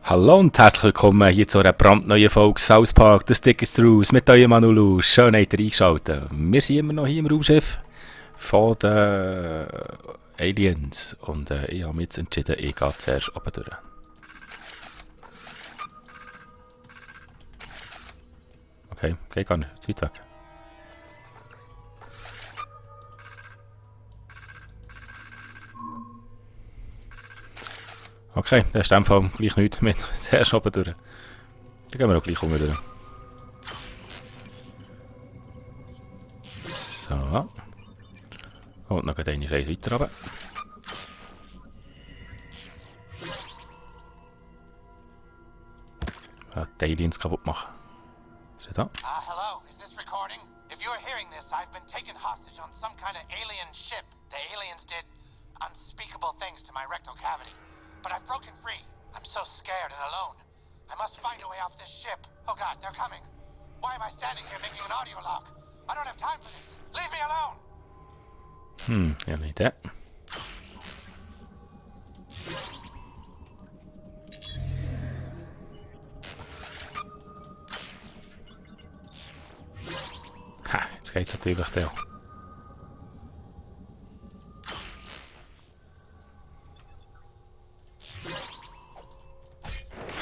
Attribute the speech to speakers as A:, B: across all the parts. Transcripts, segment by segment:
A: Hallo und herzlich willkommen hier zu einer brandneuen Folge South Park, The Stick is Truth mit eurem Manulu. Schön, habt ihr eingeschaltet. Wir sind immer noch hier im Raumschiff von den Aliens und ich habe mich jetzt entschieden, ich gehe zuerst oben durch. Okay, geht gar nicht, Zeit weg. Okay, das ist in dem Fall gleich nichts mit zuerst oben durch. Dann gehen wir auch gleich unten durch. So. Und dann geht eine Scheiße weiter runter. Die Aliens kaputt machen. Ist er da?
B: Hello, is this recording? If you're hearing this, I've been taken hostage on some kind of alien ship. The aliens did unspeakable things to my rectal cavity. But I've broken free. I'm so scared and alone. I must find a way off this ship. Oh god, they're coming. Why am I standing here making an audio log? I don't have time for this. Leave me alone!
A: Ja, nicht der. Ha, jetzt geht's natürlich der.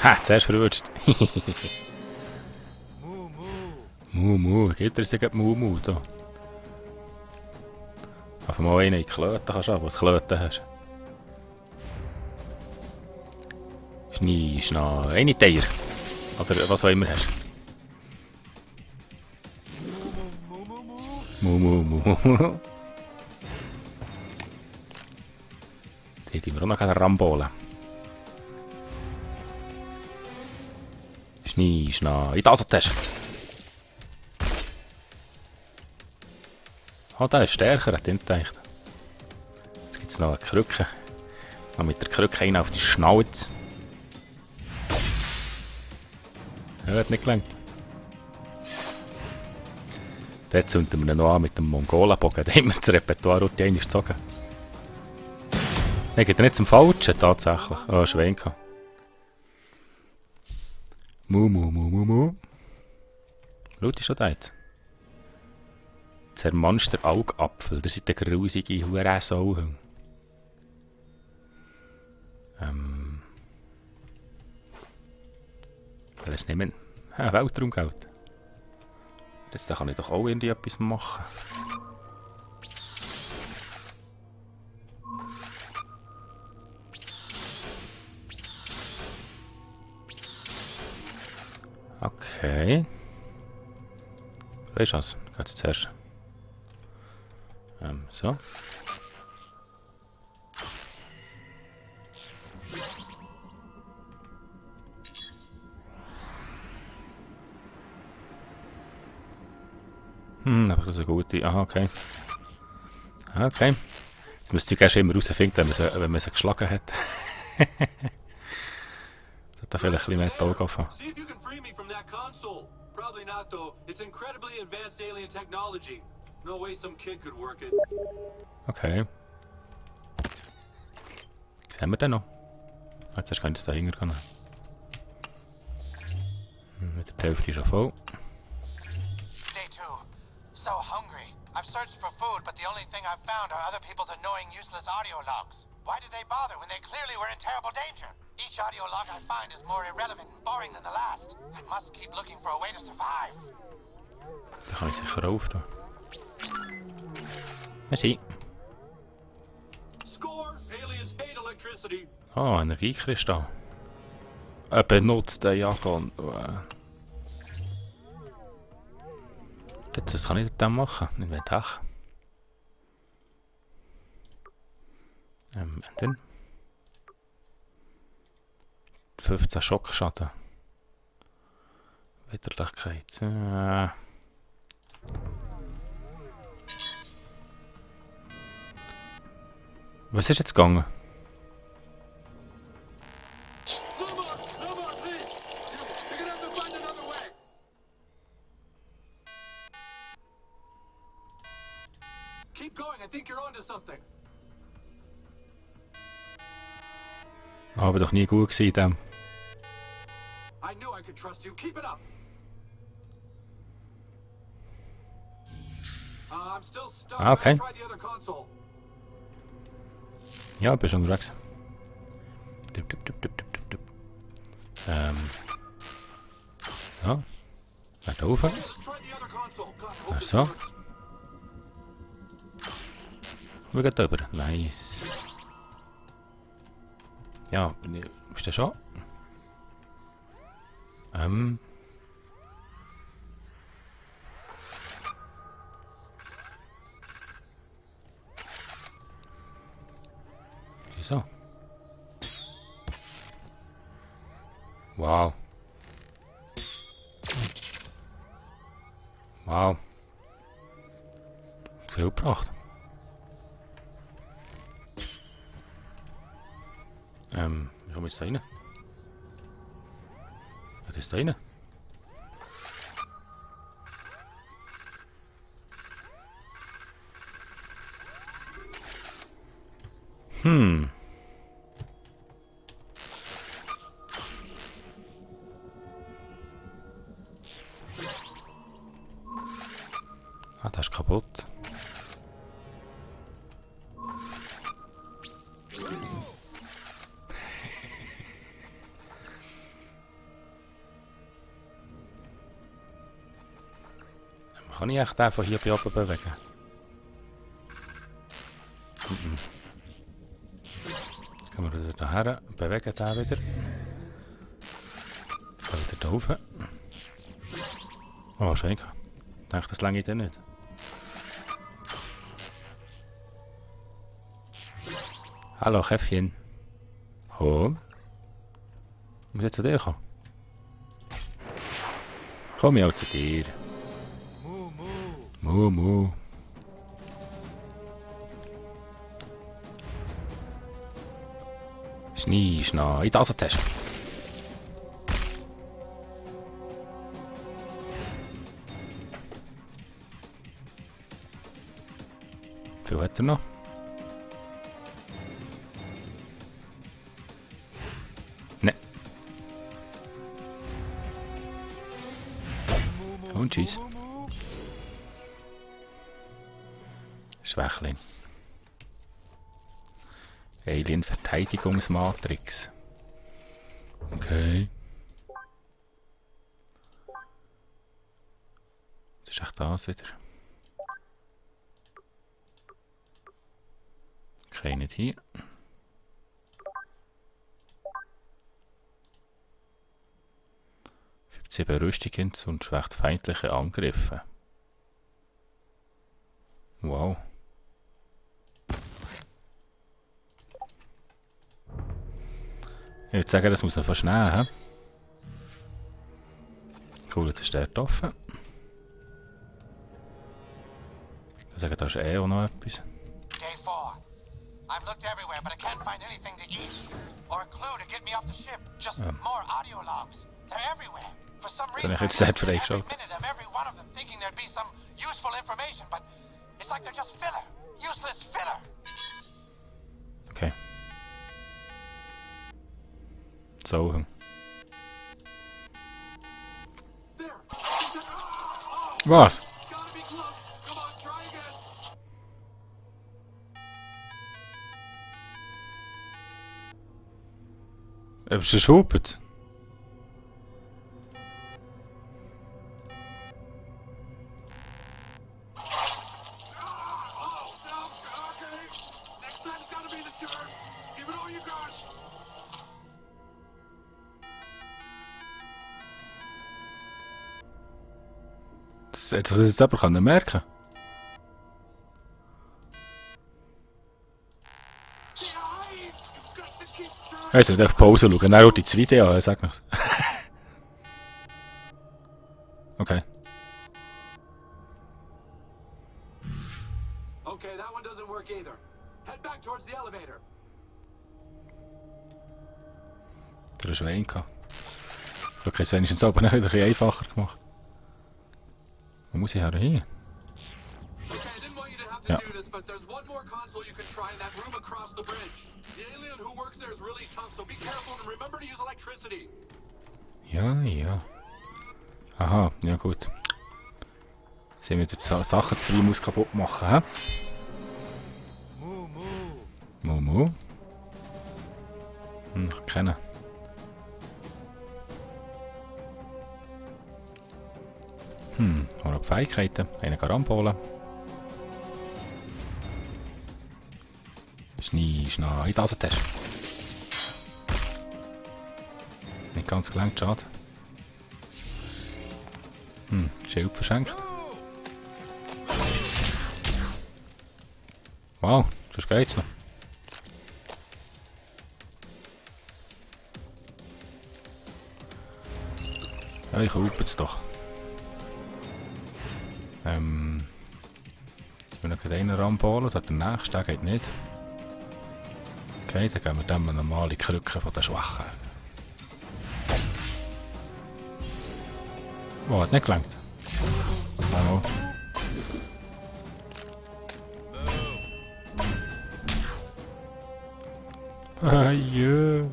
A: Ha, zuerst verrutscht. Mu, gibt es ja Mu da? Auf einmal einen in die Klöten kannst du haben, was Klöten hast. Schnee, eine Teier. Oder was auch immer hast. Mu. Die haben wir auch noch Rambolen. Schnee, in die Asentasche. Ah, der ist stärker, hätte ich gedacht. Jetzt gibt es noch eine Krücke. Noch mit der Krücke einen auf die Schnauze. Ja, hat nicht gelangt. Dort zünden wir ihn noch an mit dem Mongolenbogen. Da haben wir das Repertoire und die eine gezogen. Nein, geht er nicht zum Falschen, tatsächlich. Ah, Schwein gehabt. Mu. Laut ist schon da jetzt. Zermanschter Augapfel, das sind der grusige Hurensoul. Will es nehmen? Weltraumgeld. Da kann ich doch auch irgendwie etwas machen. Okay. Weißt du was? Ich gehe jetzt zuerst. So. Aber das ist eine gute. Aha, okay. Okay. Jetzt müsst ihr immer rausfinden, wenn man sie geschlagen hat. Das hat vielleicht ein bisschen mehr Tag anfangen.
C: See if you can free me from that console. Probably not though. It's incredibly advanced alien technology. No way some kid could work it.
A: Okay. Was haben wir denn noch? Jetzt hast du keins dahinter gehen. Mit der Hälfte schon voll.
B: Day 2. So hungry. I've searched for food, but the only thing I've found are other people's annoying, useless audio logs. Why did they bother when they clearly were in terrible danger? Each audio log I find is more irrelevant and boring than the last. I must keep looking for a way to survive.
A: Da kann ich sicher rauf da. Merci.
C: Score! Aliens hate electricity.
A: Ah, Energiekristall. Ein benutzter Jagon. Jetzt, was kann ich mit dem machen? Nicht mehr Dach. Und dann? 15 Schockschaden. Widerlichkeit. Was ist jetzt gegangen?
C: No more, please. You're gonna have to find another way. Keep going. I think you're onto something.
A: Aber doch nie gut gewesen in dem.
C: I knew I could trust you. Keep it up. I'm still stuck.
A: Okay.
C: I'll try the other console.
A: Ja, bist unterwegs. Ja. Nach da oben.
C: Let's try the other console. God, I hope
A: Ach
C: this
A: so.
C: works.
A: Wir gehen drüber. Nice. Ja, ist der schon? Wieso? Wow. Wow. Viel gebracht. Wie kommen wir jetzt da rein? Was ist da rein? Ah, das ist kaputt. Kann ich echt einfach hier bei oben bewegen? Jetzt können wir wieder daher bewegen, da wieder. Dann wieder da rauf. Oh, schön. Ich denke, das lange ich dann nicht. Hallo, Käffchen. Oh. Muss ich zu dir kommen? Komm ich auch zu dir. Mu, mu. Schnee, Schnee, in die Taschentasche. Wie viel hat er noch? Ne. Und tschüss. Schwächling. Alien Verteidigungsmatrix. Okay. Das ist echt das wieder. Okay, nicht hier. Fügt 7 Rüstung hinzu und schwächt feindliche Angriffe. Wow. Ich würde sagen, das muss man fast nehmen. Cool, jetzt ist der offen. Ich würde sagen, da ist auch noch etwas.
B: Day 4. I've looked everywhere, but I can't find anything to eat. Or a clue to get me off the ship. Just more audio logs. They're everywhere. For some reason,
A: ich jetzt
B: I
A: nicht
B: every
A: freigeschaut.
B: minute of every one of them thinking there'd be some useful information, but it's like they're just filler. Useless filler.
A: Okay. So.
C: There.
A: Was?
C: Gotta be close. Come on, try again.
A: Ist das Hubert?
C: Oh, no. Okay. Next time's gotta be the turn. Give it all you got.
A: Das hätte ich jetzt aber merken. Ich sollte auf Pause schauen, dann schaut das Video an, sag mir's. Okay.
C: Okay, that one doesn't work either. Head back towards the elevator.
A: Der ist Wein gehabt. Schau, jetzt wenigstens aber noch wieder ein bisschen einfacher gemacht. Wo muss ich her hin?
C: Okay, I didn't want you to have to
A: Yeah.
C: do this, but there's one more console you can try in that room across the bridge. The alien who works there is really tough, so be careful and remember to use electricity.
A: Ja, ja. Aha, ja gut. Sind wieder Sachen zu früh muss kaputt machen, hä? Mumu. Ich kenne. Auch noch Fähigkeiten. Eine Karambola. Schnee, in die Tasentasche. Nicht ganz gelangt, schade. Schild verschenkt. Wow, sonst geht's noch. Ja, ich rufe es doch. Ich will noch einen Rambola, der nächste, der geht nicht. Okay, dann geben wir dem eine normale Krücke von den Schwachen. Oh, hat nicht gelangt. Oh. Ah, ja.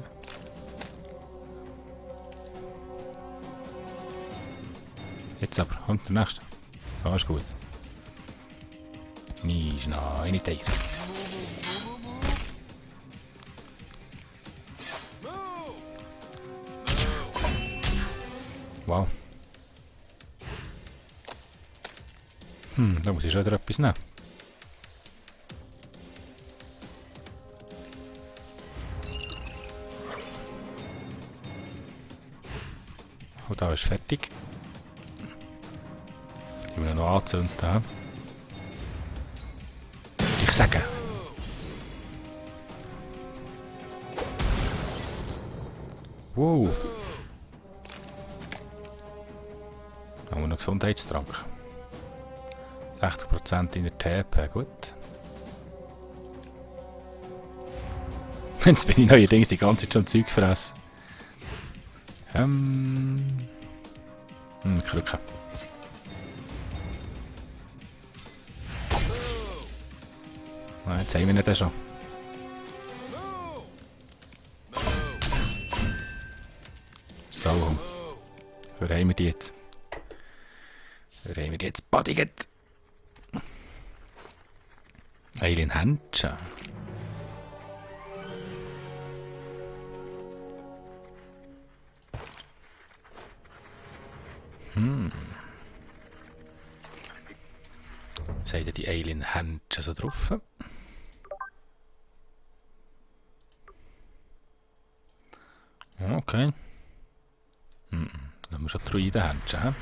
A: Jetzt aber, kommt der nächste. Ja, ist gut. Nicht noch eine Teil. Wow. Da muss ich schon wieder etwas nehmen. Und da ist fertig. Ich will noch anzünden. Ich sage. Wow. Haben wir noch Gesundheitstrank. 60% in der TP, gut. Jetzt bin ich neuerdings die ganze Zeit schon Zeug fressen. Krücke. Nein, jetzt haben wir nicht schon. So. Wo haben wir die jetzt? Wo haben wir die jetzt? Bodyget! Alien Händchen. Was haben die Alien Händchen so drauf? Okay. Dann haben wir schon Druiden-Händchen, hä?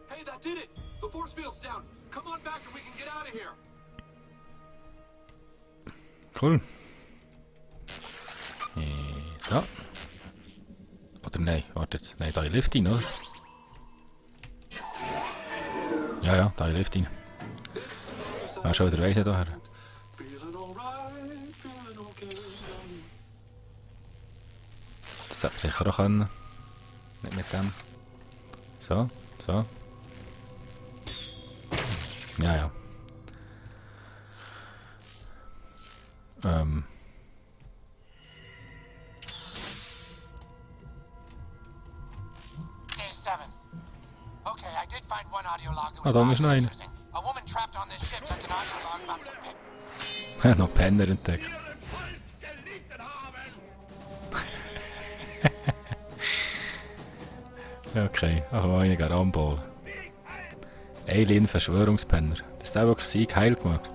C: Hey, that did it! The force field's down. Come on back and we can get out of here.
A: Cool. Da. Oder nein, wartet. Nein, da in Lift rein, oder? Ja, da in Lift rein. Ah, schon wieder Weise daher.
C: Feeling alright, feeling okay.
A: Das hätte man sicher auch können. Nicht mit dem. So, so. Ja.
B: Day 7. Okay, I did find one audio log that
A: Ah, da ist noch einer.
B: using. A woman trapped on this ship left an audio log about some pic.
A: Noch Penner entdeckt. Okay, eine Garambol. Alien Verschwörungspenner. Das ist der wirklich Sieg heil gemacht.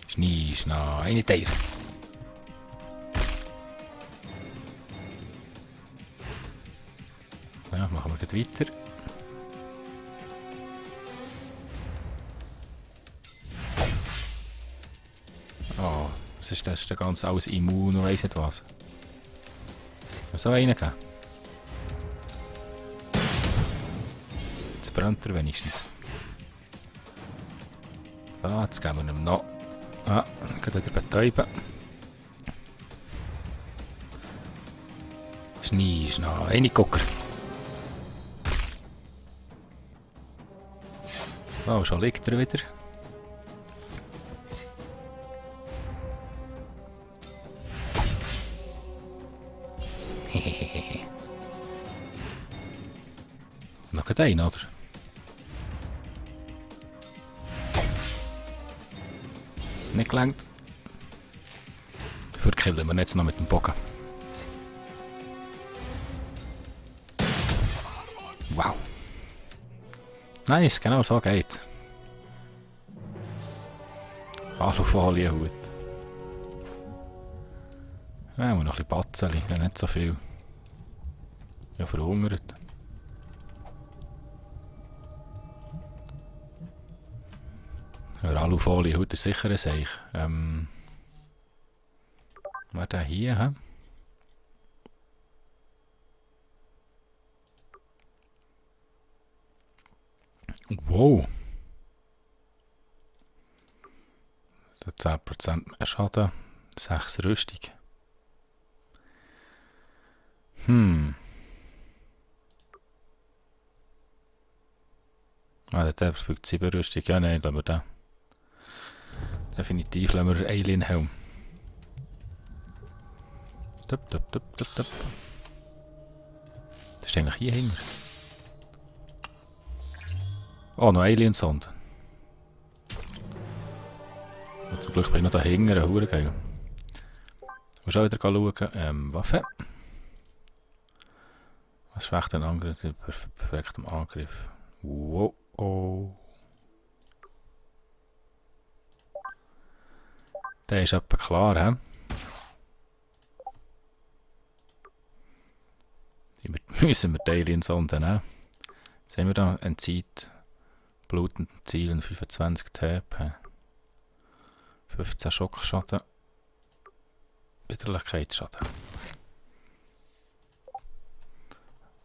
A: Schnee, eine Teil. Ja, machen wir gleich weiter. Oh, was ist das? Ist der ganz alles immun und weiss nicht was. So einen gegeben. Jetzt brennt er wenigstens. Ah, jetzt geben wir ihm noch. Ah, geht wieder betäuben. Schnee, eine Gucker. Oh, schon liegt er wieder. treffe den, oder? Nicht gelangt. Dafür killen wir jetzt noch mit dem Bogen. Wow. Nice, genau so geht. Alufolienhut. Ja, noch ein bisschen Batzeli, nicht so viel. Ja, verhungert. Ja, Alufolienhut ist sicher ein Seich. Was der hier, hä? Wow. So 10% mehr Schaden, 6 Rüstung. Ah, der verfügt 7 Rüstung. Ja, nein, lassen wir den. Definitiv lassen wir den Alien-Helm. Tup, tup, tup, tup, tup. Das ist eigentlich hier hinten. Oh, noch Alien-Sonde. Zum Glück bin ich noch da hinten, hure geil. Ich muss auch wieder schauen. Waffe. Was schwächt den Angriff bei perfektem Angriff? Wow. Oh. Der ist etwa klar, hä? Müssen wir die Alien-Sonde nehmen. Sehen wir da, entzieht blutenden Zielen 25 TP. 15 Schockschaden. Widerlichkeitsschaden.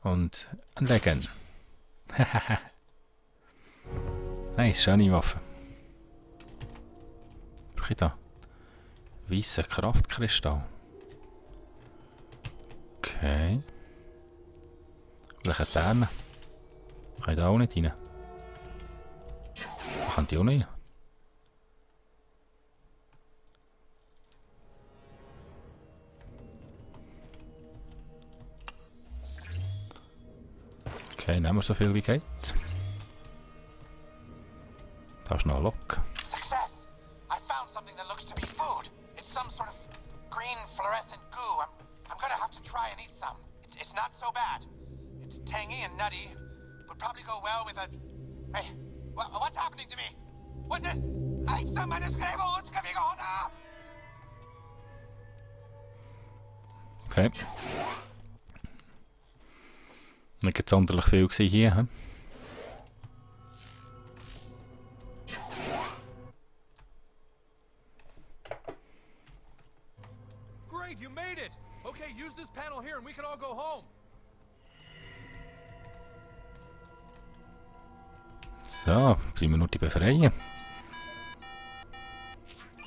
A: Und ein Legend. Nice, schöne Waffe. Brauche ich da? Weisse Kraftkristall. Okay. Welche Terne? Kann ich da auch nicht rein? Da kann die auch nicht rein. Okay, nehmen wir so viel wie geht. Da ist noch ein Lock.
B: Success! I found something that looks to be food. It's some sort of green fluorescent goo. I'm gonna have to try and eat some. It's not so bad. It's tangy and nutty. Would probably go well with a... Hey, what's happening to me? What's it? Ay, meine Skribo, uns gewigoda!
A: Okay. Nicht sonderlich viel gewesen hier, hm?
C: Great, you made it! Okay, use this panel here and we can all go home.
A: So, 3 Minuten befreien.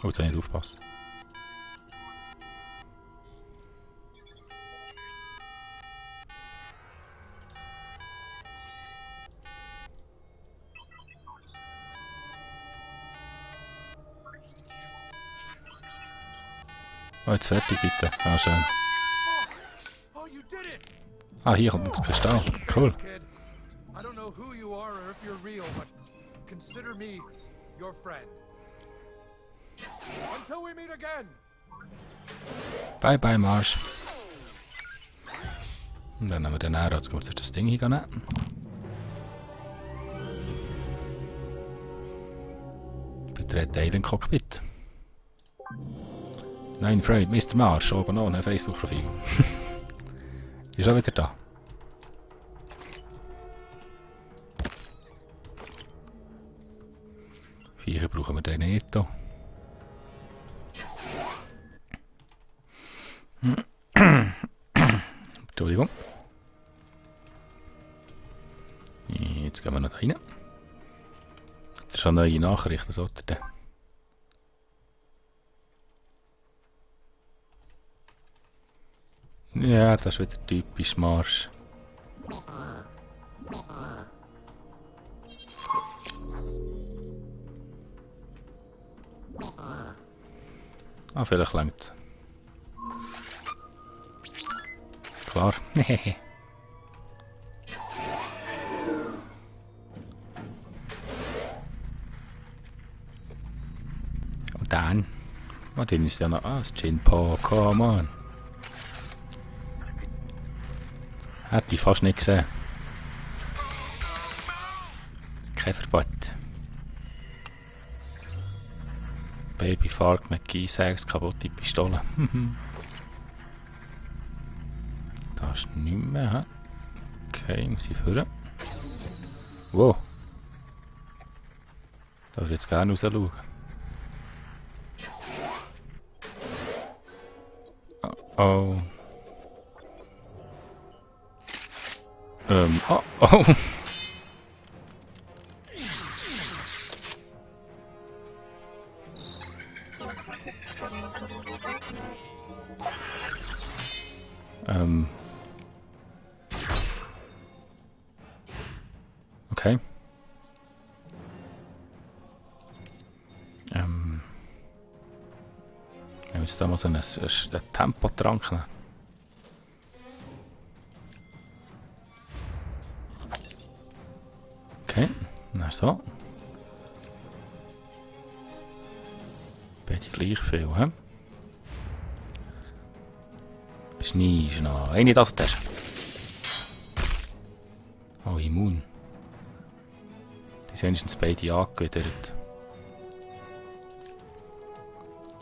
A: Oh, jetzt habe ich nicht aufgepasst. Oh, jetzt fertig bitte. Ah, schön.
C: Oh, you did it!
A: Ah, hier kommt ein Kristall. Cool.
C: Kid. I don't know who you are or if you're real, but consider me your friend. Until we meet again.
A: Bye bye, Marsch. Und dann nehmen wir den Aero. Jetzt gehen wir das Ding hier nehmen. Betrete Alien Cockpit. Nein, Freund, Mr. Marsch, oben an, ein Facebook-Profil. Ist auch wieder da. Viecher brauchen wir den nicht. Entschuldigung. Jetzt gehen wir noch da rein. Das ist schon eine neue Nachricht, das sollte der. Ja, das ist wieder typisch Marsch. Ah, vielleicht langt. Klar. Dan. Oh, den ist ja noch... Ah, das Jinpo, come on. Hätte ich fast nicht gesehen. Kein Verbot. Baby Fark McGee 6 kaputte Pistole. Das ist nicht mehr. He? Okay, muss ich führen. Wow. Da würde ich jetzt gerne raus schauen. Oh. Oh, oh. Okay. Wir müssen da mal so einen Tempotrank nehmen. Okay, na so. Beide gleich viel, hä? Schnee ist noch. Eine das hast. Oh, immun. Die sind wenigstens beide angewidert.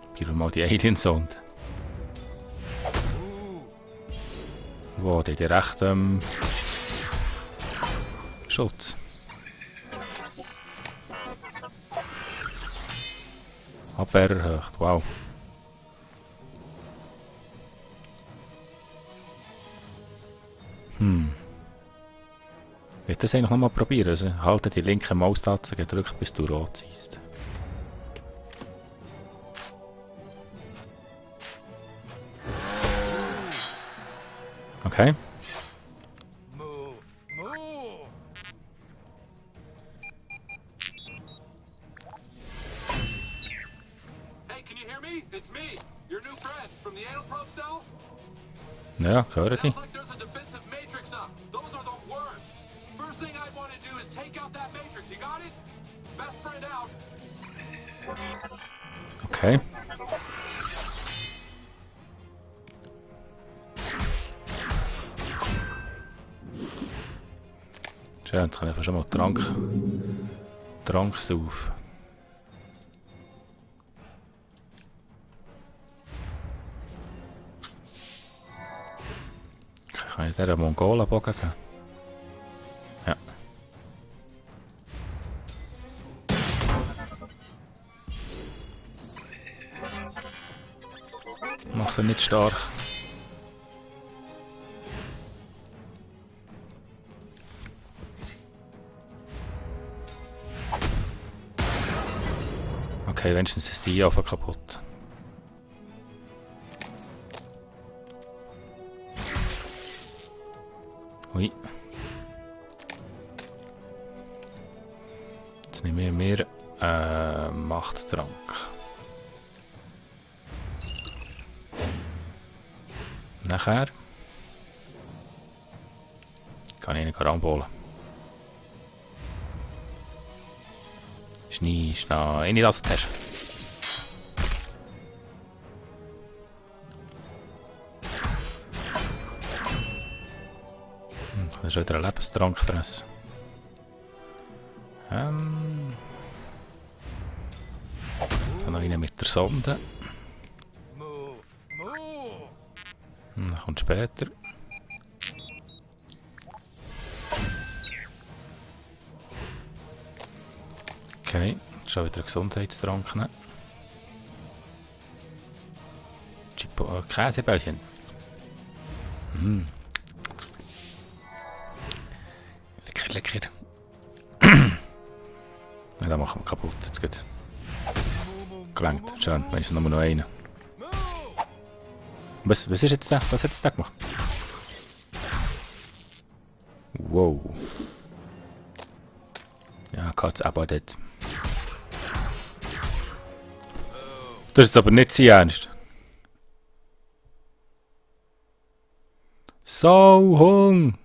A: Probieren wir mal die Alien-Sonde. Wow, die hat recht Schutz. Abwehr erhöht, wow. Ich will das eigentlich noch mal probieren. Also, halte die linke Maustaste gedrückt, bis du rot siehst. Okay.
C: Hey, can you hear me? It's me, your new friend from the anal probe cell.
A: Ja, höre die.
C: Sounds like there's a defensive matrix up. Those are the worst. First thing I want to do is take out that matrix. You got it? Best friend out.
A: Okay. Schön, jetzt kann ich einfach schon mal Trank saufen. Kann ich dieser Mongolenbogen geben? Ja. Mach sie nicht stark. Okay, wenigstens ist die einfach kaputt. Ui. Jetzt nehmen wir mehr Machttrank. Nachher kann ich einen Karambola. Schnee, Schnee, eine das hast. Kann ich schon wieder einen Lebenstrank fressen. Dann noch einen mit der Sonde. Dann kommt später. Okay, schon wieder einen Gesundheitstrank nehmen. Käsebällchen. Lecker, lecker. Ja, den machen wir kaputt. Jetzt geht. Gelangt. Schön, wenn ich nur noch einen. Was ist jetzt der? Was hat jetzt der gemacht? Wow. Ja, Katz aber dort. Das ist aber nicht sein Ernst. So Hung.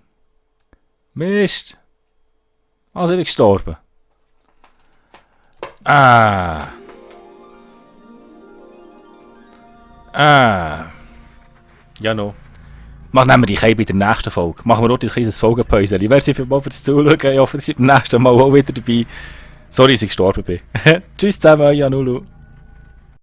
A: Mist. Also ich bin gestorben. Ah. Ja, noch. Nehmen wir dich bei der nächsten Folge. Machen wir dort ein kleines Folgenpäuschen. Merci vielmals fürs Zuschauen. Ich hoffe, ihr seid beim nächsten Mal auch wieder dabei. Sorry, dass ich gestorben bin. Tschüss zusammen, Janulu.